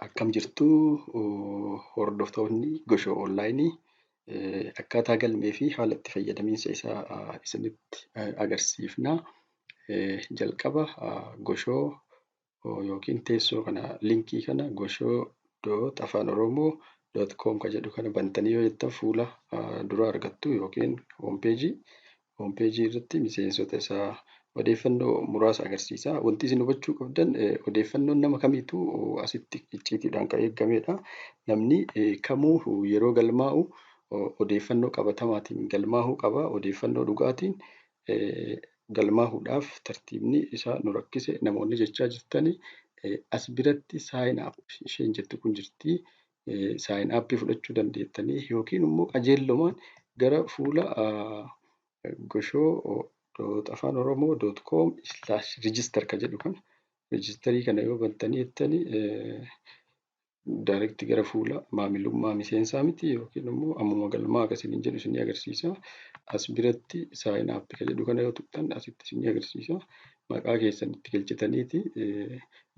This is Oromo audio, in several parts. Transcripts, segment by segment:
Akkam jirtu hordoftoonni Goshoo Onlaayinii akkaataa galmee fi haala itti fayyadamiinsa isaa isinitti agarsiifna. Jalqaba Goshoo yookiin teessoo kana linkii kana goshoo.afaanoromoo.com kan jedhu kana bantanii yoo jettan fuula dura argattu yookiin hoompeejii. Hoompeejii irratti miseensota isaa odeeffannoo muraasa agarsiisa. Wanti isin hubachuu qabdan odeeffannoon nama kamiituu asitti icciitiidhaan kan eegamedha. Namni kamuu yeroo galmaa'u odeeffannoo qabatamaatiin galmaa'uu qaba. Odeeffannoo dhugaatiin galmaahuudhaaf tartiibni isaa nu rakkise namoonni jechaa jirtani. As biratti sign up isheen jettu kun jirti. Sign up fudhachuu dandeettanii yookiin immoo qajeellomaan gara fuula goshoo.afaanoromoo.com/register kan jedhu kana rejistarii kana yoo bantanii jettanii direct gara fuula maamilummaa miseensaa miti yookiin immoo ammuma galmaa akka isiniin jedhu isinii agarsiisa. As biratti sign up kan jedhu kana yoo tuqxan asitti isinii agarsiisa. Maqaa keessan itti galchitaniiti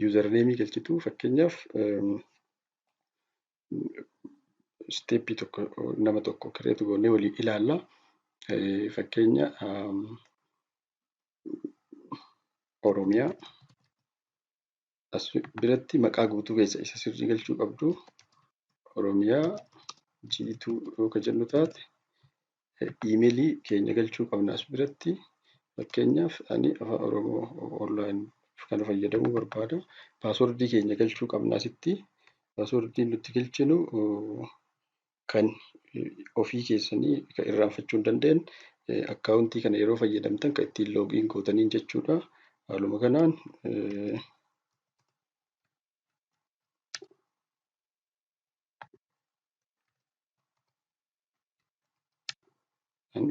username galchitu. Fakkeenyaaf steeppii tokko nama tokko kireetu goonee walii ilaalla. Fakkeenya Oromiyaa as biratti maqaa guutuu keessa isa sirrii galchuu qabdu. Oromiyaa G2 yoo ka jennu taate iimeelii keenya galchuu qabna as biratti. Fakkeenyaaf ani Afaan Oromoo Onlaayin kana fayyadamuu barbaada. Paaswordii keenya galchuu qabna asitti. Paaswordii nuti galchinu kan ofii keessanii kan irraanfachuu hin dandeenye akkaawuntii kana yeroo fayyadamtan kan ittiin loogiin gootaniin jechuudha. Haaluma kanaan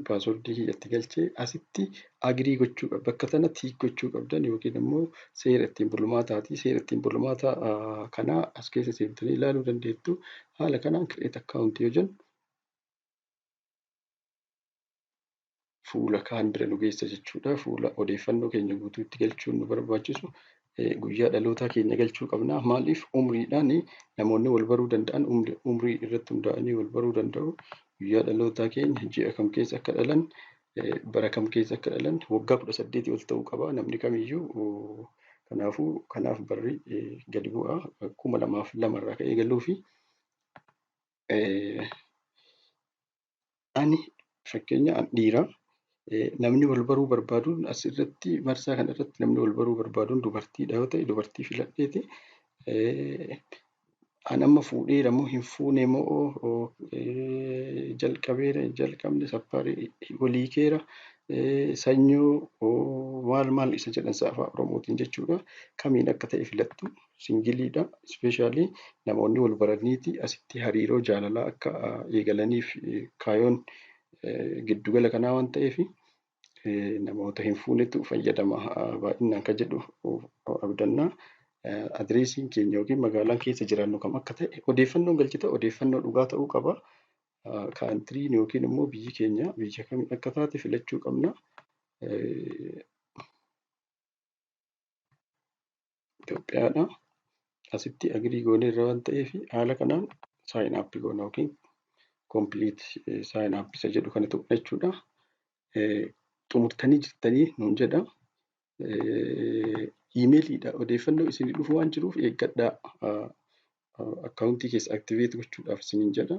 paaswordii kiyyatti galchee asitti agrii gochuu qabda. Bakka tana tiik gochuu qabdan yookiin immoo seera ittiin bulmaataati. Seera ittiin bulmaataa kanaa as keessa seentanii ilaaluu dandeettu. Haala kanaan create account yoo jennu fuula kaan bira nu geessa jechuudha. Fuula odeeffannoo keenya guutuu itti galchuun nu barbaachisu guyyaa dhalootaa keenya galchuu qabna. Maaliif umriidhaan namoonni wal baruu danda'an umrii irratti hundaa'anii wal baruu danda'u. Guyyaa dhalootaa keenya ji'a kam keessa akka dhalan, bara kam keessa akka dhalan waggaa 18 ol ta'uu qaba namni kamiyyuu. Kanaafuu kanaaf barri gadi bu'a 2002 irraa ka'ee galuu fi ani fakkeenya dhiira namni wal baruu barbaaduun asirratti marsaa kana irratti namni wal baruu barbaaduun dubartiidha yoo ta'e dubartii filadheeti. An amma fuudheera moo hin fuune moo jalqabeera hin jalqabne saffaarii walii keera sanyoo maal maal isa jedhan afaan Oromootiin jechuudha. Kamiin akka ta'e filattu singiliidha. Ispeeshaalii namoonni wal baraniiti asitti hariiroo jaalalaa akka eegalaniif kaayoon giddugala kanaa waan ta'eef namoota hin fuunetu fayyadama baay'inaan kan jedhu abdannaa. Adireesiin keenya yookiin magaalaan keessa jiraannu kam akka ta'e odeeffannoon galchita odeeffannoo dhugaa ta'uu qaba. Kaantiriin yookiin immoo biyyi keenya biyya kamiin akka taate filachuu qabna. Itoophiyaadha. Asitti agrii goonee irra waan ta'eef haala kanaan saayin aappii goona yookiin kompiiliit saayin aappii isa jedhu kana tuqna jechuudha. Xumurtanii jirtanii nuun jedha. Iimeeliidha odeeffannoo isinii dhufu waan jiruuf eeggadhaa. Akkaawuntii keessa aktiveet gochuudhaaf isiniin jedha.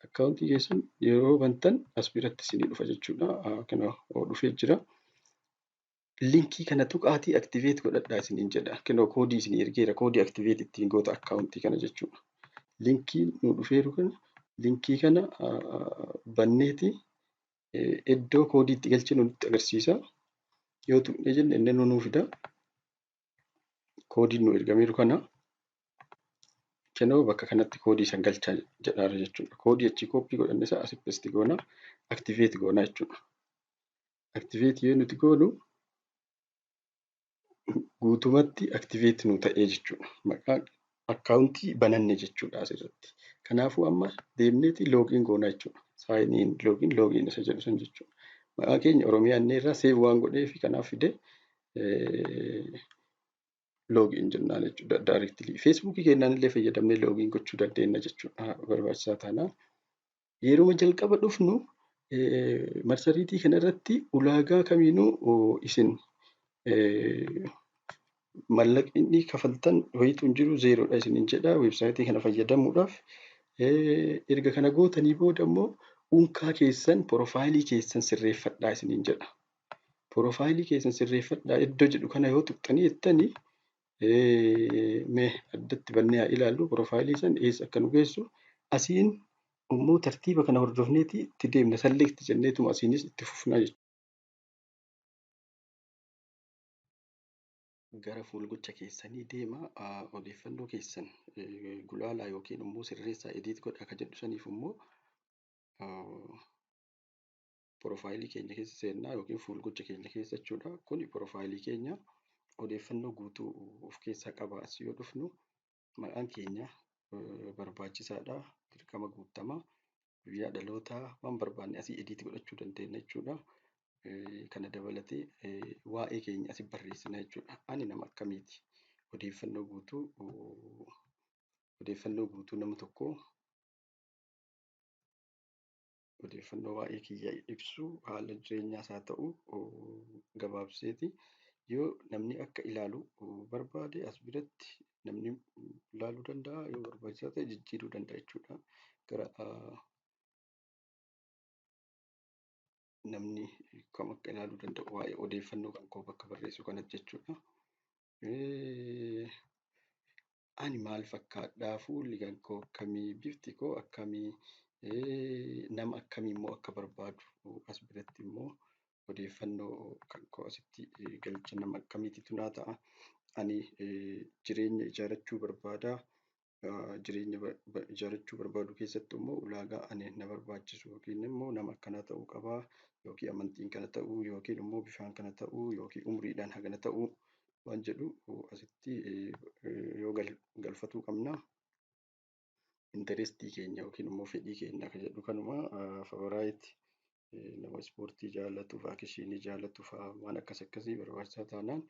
Akkaawuntii keessan yeroo bantan as biratti isinii dhufa jechuudha. Kana dhufee jira. Linkii kana tuqaatii aktiveet godhadhaa isiniin jedha. Kinoo koodii isinii ergeera. Koodii aktiveet ittiin goota akkaawuntii kana jechuudha. Linkii nu dhufeeru kana linkii kana banneeti iddoo koodii itti galchinu nutti agarsiisa. Yoo tuqnee jenne inni nuu fida. Koodiin nu ergameeru kana kinoo bakka kanatti koodii san galchaa jedhaara jechuudha. Koodii achii kooppii godhanne isaa asitti pesti goona aktiveet goona jechuudha. Aktiveet yoo nuti goonu guutumatti aktiveet nu ta'ee jechuudha. Maqaa akkaawuntii bananne jechuudha asirratti. Kanaafuu amma deemneeti loogiin goona jechuudha. Saayiniin loogiin loogiin isa jedhu sun jechuudha. Maqaa keenya Oromiyaa inni irraa seef waan godheef kanaaf fide Login jennaan jechuudha directly. Feesbuukii keenyaan illee fayyadamnee login gochuu dandeenya jechuudha barbaachisaa taanaan. Yeroo jalqaba dhufnu marsariitii kanarratti ulaagaa kamiinuu isin mallaqni kafaltan wayiitu hin jiru, zerodha isiniin jedha weebsaayitii kana fayyadamuudhaaf. Erga kana gootanii booda immoo unkaa keessan, porofaayilii keessan sirreeffadhaa isiniin jedha. Porofaayilii keessan sirreeffadhaa iddoo jedhu kana yoo tuqxanii jettanii, mee addatti bannee haa ilaallu, porofaayilii san eessa akka nu geessu. Asiin immoo tartiiba kana hordofneeti itti deemna, select jenneetuma asiinis itti fufnaa jechuudha. Gara fuulgocha keessanii deema, odeeffannoo keessan gulaalaa yookiin immoo sirreessaa, edit godhaa kan jedhu saniif immoo porofaayilii keenya keessa seennaa yookiin fuulgocha keenya keessa jechuudha. Kuni porofaayilii keenya odeeffannoo guutuu of keessaa qaba. As yoo dhufnu maqaan keenya barbaachisaadha. Dirqama guutamaa. Guyyaa dhalootaa waan barbaanne asii edit godhachuu dandeenya jechuudha. Kana dabalatee waa'ee keenya asii barreessina jechuudha. Ani nama akkamiiti? Odeeffannoo guutuu nama tokkoo, odeeffannoo waa'ee kiyya ibsu, haala jireenyaas haa ta'u, gabaabseeti yoo namni akka ilaalu barbaade as biratti namni ilaaluu danda'a, yoo barbaachisaa ta'e jijjiiruu danda'a jechuudha. Gara namni kam akka ilaaluu danda'u waa'ee odeeffannoo kan koo bakka barreessu kanatti jechuudha. Ani maal fakkaadhaa? Fuulli kan koo akkamii? Bifti koo akkamii? Nama akkamii immoo akka barbaadu as biratti immoo odeeffannoo kan koo asitti galcha, nama akkamiititu naa ta'a? Ani jireenya ijaarrachuu barbaada. Jireenya ijaarrachuu barbaadu keessatti immoo ulaagaa ani na barbaachisu yookiin immoo nama akkanaa ta'uu qabaa, yookiin amantiin kana ta'uu, yookiin immoo bifaan kana ta'uu, yookiin umriidhaan hagana ta'uu waan jedhu asitti yoo galfatuu qabna. Interestii keenya yookiin immoo fedhii keenya kan jedhu kanuma, favorite nama ispoortii jaallatu, vacationii jaallatu fa'aa, waan akkas akkasii barbaachisaa taanaan.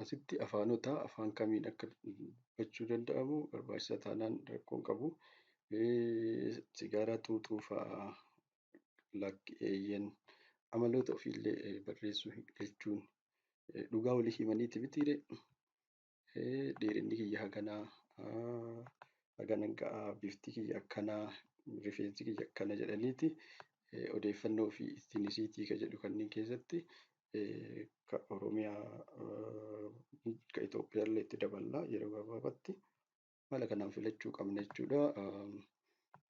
Asitti afaanota afaan kamiin akka dubbachuu danda'amu barbaachisaa taanaan rakkoo hin qabu. Sigaaraa xuuxuu fa'aa, lakki, eeyyen, amaloota ofiillee barreessuu jechuun dhugaa walii himaniiti mitiiree. Dheerinni kiyya haganaa, haganan ga'aa, bifti kiyya akkanaa, rifeensi kiyya akkana jedhaniiti odeeffannoo ofii ethnicity kan jedhu kanneen keessatti ka Oromiyaa, ka Itoophiyaallee itti daballaa yeroo gabaabaatti haala kanaan filachuu qabna jechuudha.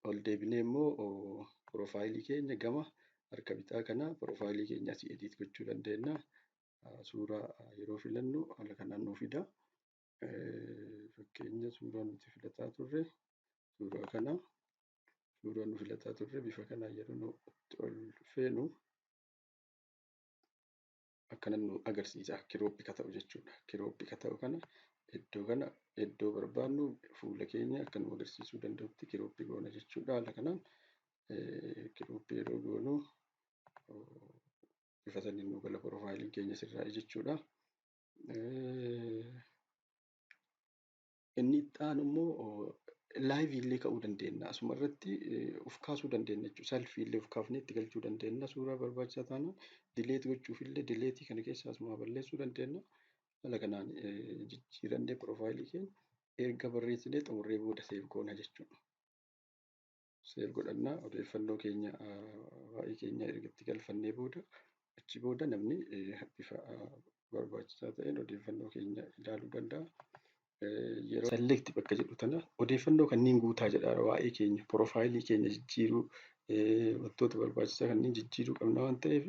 Ol deebinee immoo piroofaayilii keenya gama harka bitaa kana piroofaayilii keenya asii edit gochuu dandeenya. Suuraa yeroo filannu haala kanaan nuu fida. Fakkeenya suuraa nuti filataa turre suuraa kana, suuraa nu filataa turre bifa kanaan yeroo nu ol feenu akkana nu agarsiisa. Crop ka ta'u jechuudha. Crop ka ta'u kana iddoo kana iddoo barbaannu fuula keenya akka nu agarsiisuu danda'utti crop goona jechuudha. Haala kanaan crop yeroo goonu bifa saniin nu gala, piroofaayiliin keenya sirraa'e jechuudha. Inni itti aanu immoo liveii illee ka'uu dandeenya. Asuma irratti of kaasuu dandeenya jechuudha. Selfie illee of kaafnee itti galchuu dandeenya. Suuraa barbaachisaa taanaan delete gochuuf illee deleteii kana keessaa asumaa balleessuu dandeenya. Haala kanaan jijjiirannee piroofaayilii keenya erga barreessinee xumurree booda save goona jechuudha. Save godhannaa, odeeffannoo keenya waa'ee keenya erga itti galfannee booda, achi booda namni bifa barbaachisaa ta'een odeeffannoo keenya ilaaluu danda'a. Yeroo select bakka jedhu tana odeeffannoo kanneen guutaa jedha, waa'ee keenya piroofaayilii keenya jijjiiruu, wantoota barbaachisaa kanneen jijjiiruu qabna waan ta'eef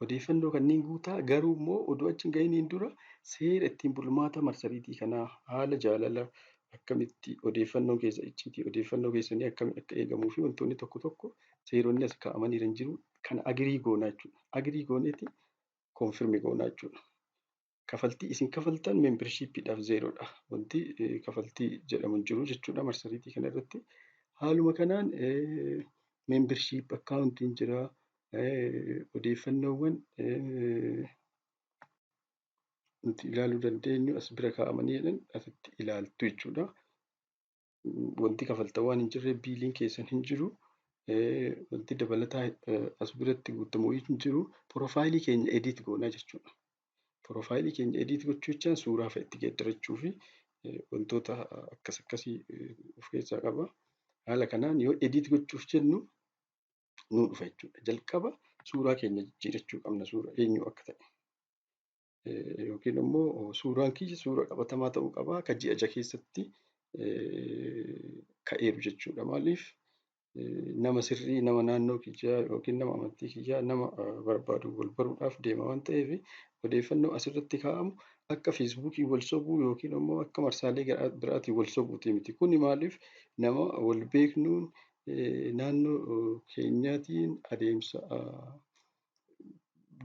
odeeffannoo kanneen guutaa. Garuu immoo oduu achi hin gahiniin dura seera ittiin bulmaata marsariitii kanaa, haala jaalala akkamitti odeeffannoon keessa, icciitii odeeffannoo keessanii akkamitti akka eegamuu fi wantoonni tokko tokko seeronni as kaa'amanii jiru kana agree goonaa jechuudha. Agree gooneeti confirm goonaa jechuudha. Kafaltii isin kafaltan membershipiidhaaf zerodha. Wanti kafaltii jedhamu hin jiru jechuudha marsariitii kana irratti. Haaluma kanaan membership accountiin jira. Odeeffannoowwan nuti ilaaluu dandeenyu as bira kaa'amanii jedhan asitti ilaaltu jechuudha. Wanti kafaltaa waan hin jirre biiliin keessan hin jiru. Wanti dabalataa as biratti guutamu hin jiru. Piroofaayilii keenya edit goonaa jechuudha. Piroofaayilii keenya edit gochuu jechaan suuraa fa'a itti geeddarachuu fi wantoota akkas akkasii of keessaa qaba. Haala kanaan yoo edit gochuuf jennu nuu dhufa jechuudha. Jalqaba suuraa keenya jijjiirachuu qabna, suura eenyu akka ta'e. Yookiin immoo suuraan kiyya suura qabatamaa ta'uu qaba. Kan ji'a ja'a keessatti ka'eeru jechuudha. Maaliif nama sirrii, nama naannoo kiyyaa yookiin nama amantii kiyyaa nama barbaadu wal baruudhaaf deema waan ta'eef odeeffannoo asirratti kaa'amu akka feesbuukii wal sobuu yookiin immoo akka marsaalee biraatiin wal sobuuti miti. Kuni maaliif nama wal beeknuun naannoo keenyaatiin adeemsa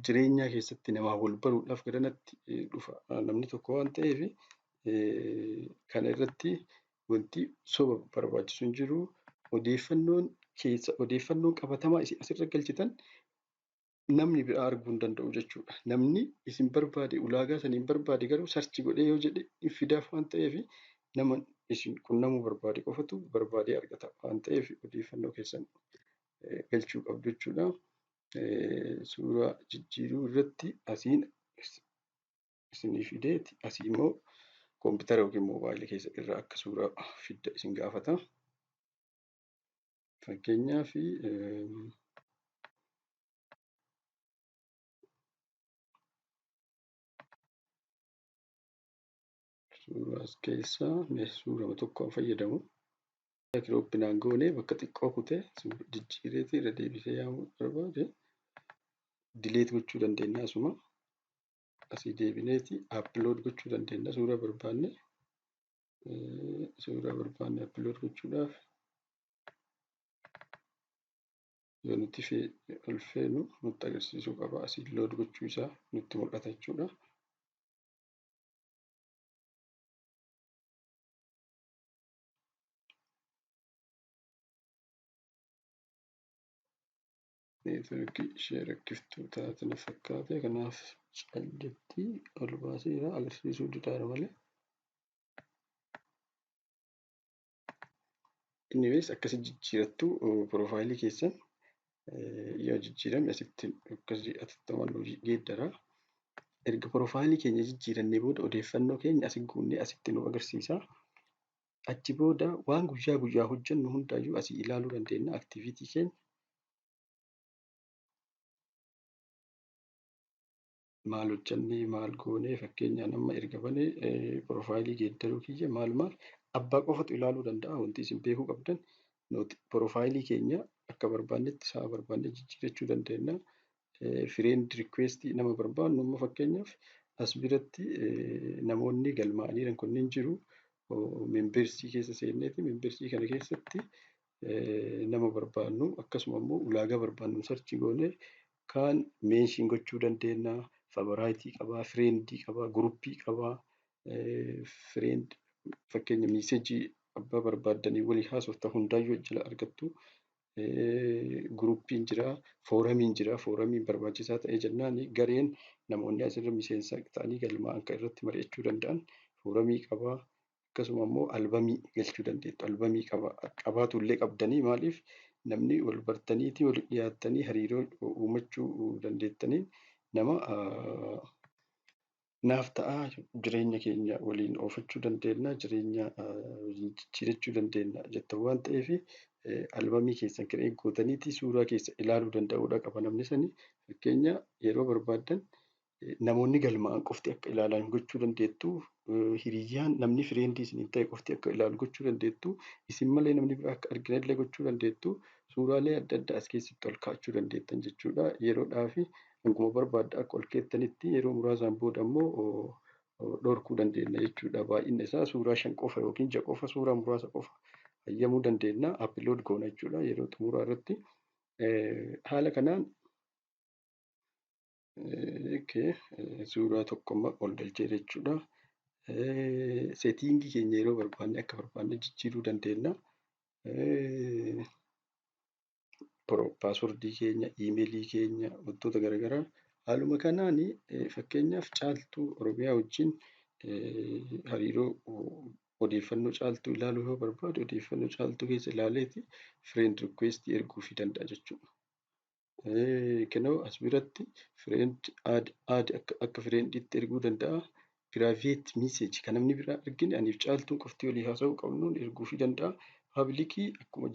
jireenyaa keessatti namaa wal baruudhaaf garanatti dhufa namni tokko waan ta'eef kana irratti wanti soba barbaachisu hin jiru. Odeeffannoon keessa odeeffannoon qabatamaa isin asirra galchitan namni biraa arguu hin danda'u jechuudha. Namni isin barbaade ulaagaa saniin barbaade garuu sarchi godhee yoo jedhe hin fidaaf waan ta'eef nama isin qunnamuu barbaade qofatu barbaadee argata waan ta'eef odeeffannoo keessan galchuu qabdu jechuudha. Suuraa jijjiiruu irratti asiin isinii fideeti asii immoo koompitara yookiin moobaayilii keessa irraa akka suuraa fidda isin gaafata. Fakkeenyaaf suuraa as keessaa suurama tokko fayyadamu. Kirooppinaan goonee bakka xiqqoo kutee jijjiireeti irra deebisee yaamuu barbaade dileet gochuu dandeenya asuma. Asii deebineeti aplood gochuu dandeenya suuraa barbaanne. Suuraa barbaanne aplood gochuudhaaf yoo nuti ol feenu nutti agarsiisuu qaba. Asii lood gochuu isaa nutti mul'ata jechuudha. Neetwoorkii ishee rakkiftuu taate na fakkaate kanaaf calletti ol baaseera agarsiisuu didaara malee. Anyways akkasi jijjiirattu piroofaayilii keessan yoo jijjiirame asitti akkasii atattamaan geeddara. Erga piroofaayilii keenya jijjiirannee booda odeeffannoo keenya asi guunnee asitti nu agarsiisa. Achi booda waan guyyaa guyyaa hojjennu hundaayyuu asii ilaaluu dandeenya aktiviitii keenya. Maal hojjennee maal goonee fakkeenyaan amma erga banee piroofaayilii geeddaruu kiyya maal maal abbaa qofatu ilaaluu danda'a wanti isin beekuu qabdan nuti piroofaayilii keenya akka barbaannetti sa'a barbaanne jijjiirachuu dandeenya. Fireend rikweestii nama barbaannu amma fakkeenyaaf as biratti namoonni galmaa'anii jiran kunneen jiru. Membersii keessa seenneeti membersii kana keessatti nama barbaannu akkasuma immoo ulaagaa barbaannu sarchi goonee kaan meenshin gochuu dandeenya. Favoraayitii qabaa, fireendii qabaa, guruppii qabaa, fireend fakkeenya miisejii abbaa barbaaddanii walii haasofta hundaayyuu jala argattu. Guruppiin jira, fooramiin jira, fooramiin barbaachisaa ta'ee jennaan gareen namoonni asirra miseensa ta'anii galmaa'an kan irratti mari'achuu danda'an fooramii qabaa. Akkasuma immoo albamii galchuu dandeettu. Albamii qabaatu illee qabdanii maaliif namni wal bartaniiti wal dhiyaattanii hariiroo uumachuu dandeettanii nama naaf ta'aa jireenya keenya waliin oofachuu dandeenya, jireenya waliin jijjiirachuu dandeenya jettan waan ta'eef albamii keessan kan eeggataniiti suuraa keessa ilaaluu danda'uudha qaba namni sani. Fakkeenya yeroo barbaaddan namoonni galmaa'an qofti akka ilaalan gochuu dandeettu. Hiriyyaan namni fireendii isiniin ta'e qofti akka ilaalu gochuu dandeettu. Isin malee namni biraa akka argine illee gochuu dandeettu. Suuraalee adda addaa as keessatti ol kaa'achuu dandeettan jechuudha. Yeroodhaa fi hanguma barbaadda akka ol keettanitti yeroo muraasaan booda immoo dhorkuu dandeenya jechuudha. Baay'inni isaa suuraa 5 qofa yookiin 6 qofa suuraa muraasa qofa hayyamuu dandeenya. Appilood goona jechuudha yeroo xumuraa irratti. Haala kanaan suuraa tokko ol galchee jechuudha. Seetiingii keenya yeroo barbaanne akka barbaanne jijjiiruu dandeenya. Paaswordii keenya, iimeelii keenya wantoota garaagaraa Haaluma kanaan fakkeenyaaf Caaltuu Oromiyaa wajjin hariiroo odeeffannoo Caaltuu ilaaluu yoo barbaade, odeeffannoo Caaltuu keessa ilaaleeti friend request erguufii danda'a jechuudha. Kunoo as biratti friend add akka friendiitti erguu danda'a. Private message kan namni biraa argine, aniif Caaltuun qofti walii haasa'uu qabnuun erguufii danda'a. Publicii akkuma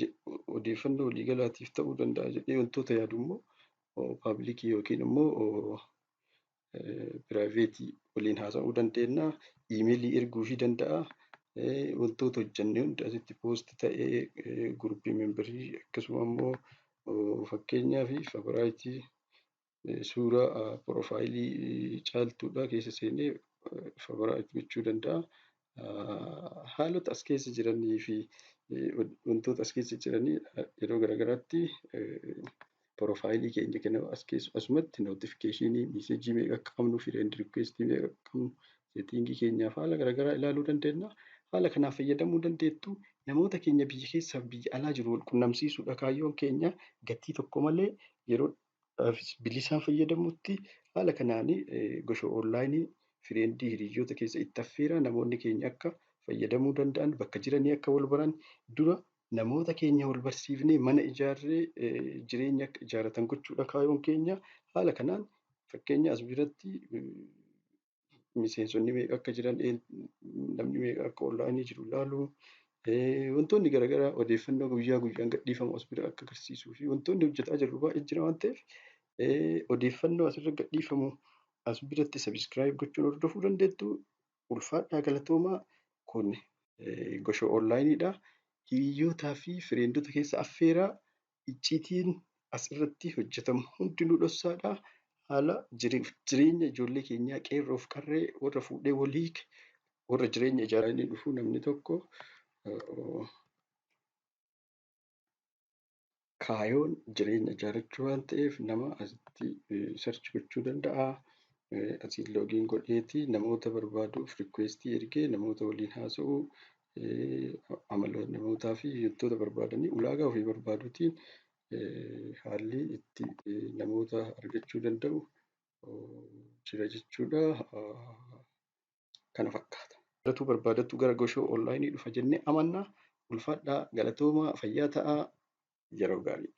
odeeffannoo waliigalaatiif ta'uu danda'a jedhee wantoota yaadu immoo publicii yookiin immoo privateii waliin haasa'uu dandeenya. Emailii erguufii danda'a. Wantoota hojjenne hunda asitti post ta'ee, groupii memberii, akkasuma immoo fakkeenyaaf favoriteii suuraa profileii Caaltuudhaa keessa seenee favorite gochuu danda'a. Haalota as keessa jiranii fi wantoota as keessa jiranii yeroo garaagaraatti profileii keenya kana as keessa asumatti notificationii messageii meeqa akka qabnu, friend requestii meeqa akka qabnu, settingii keenyaaf haala garaagaraa ilaaluu dandeenya. Haala kanaan fayyadamuu dandeettu. Namoota keenya biyya keessaa fi biyya alaa jiru wal qunnamsiisuudha kaayyoon keenya, gatii tokko malee yeroo bilisaan fayyadamutti. Haala kanaan gosa onlineii friendii hiriyoota keessa itti affeeraa, namoonni keenya akka fayyadamuu danda'an, bakka jiranii akka wal baran, dura namoota keenya wal barsiifnee mana ijaarree jireenya akka ijaarratan gochuudha kaayyoon keenya. Haala kanaan fakkeenya as biratti miseensonni meeqa akka jiran, namni meeqa akka onlineii jiru ilaaluu, wantoonni garaagaraa odeeffannoo guyyaa guyyaan gadhiifamu as bira akka agarsiisuu fi wantoonni hojjetaa jirru baay'ee jira waan ta'eef, odeeffannoo asirra gadhiifamu as biratti subscribe gochuun hordofuu dandeettu. Ulfaadhaa, galatoomaa. Kun gosa onlineiidha. Hiriyyootaa fi friendota keessa affeeraa. Icciitiin asirratti hojjetamu hundinuu dhoksaadha. Haala jireenya ijoollee keenyaa, qeerroof qarree, warra fuudhee wal hiike, warra jireenya ijaaranii dhufu, namni tokko kaayoon jireenya ijaarrachuu waan ta'eef nama asitti search gochuu danda'a. Asiin login godheeti namoota barbaaduuf requestii ergee namoota waliin haasa'uu, amala namootaa fi wantoota barbaadanii ulaagaa ofii barbaaduutiin haalli itti namoota argachuu danda'u jira jechuudha. Kana fakkaata. Baratuu barbaadatu gara goshoo onlineii dhufa jennee amanna. Ulfaadhaa, galatoomaa, fayyaa ta'aa, yeroo gaarii.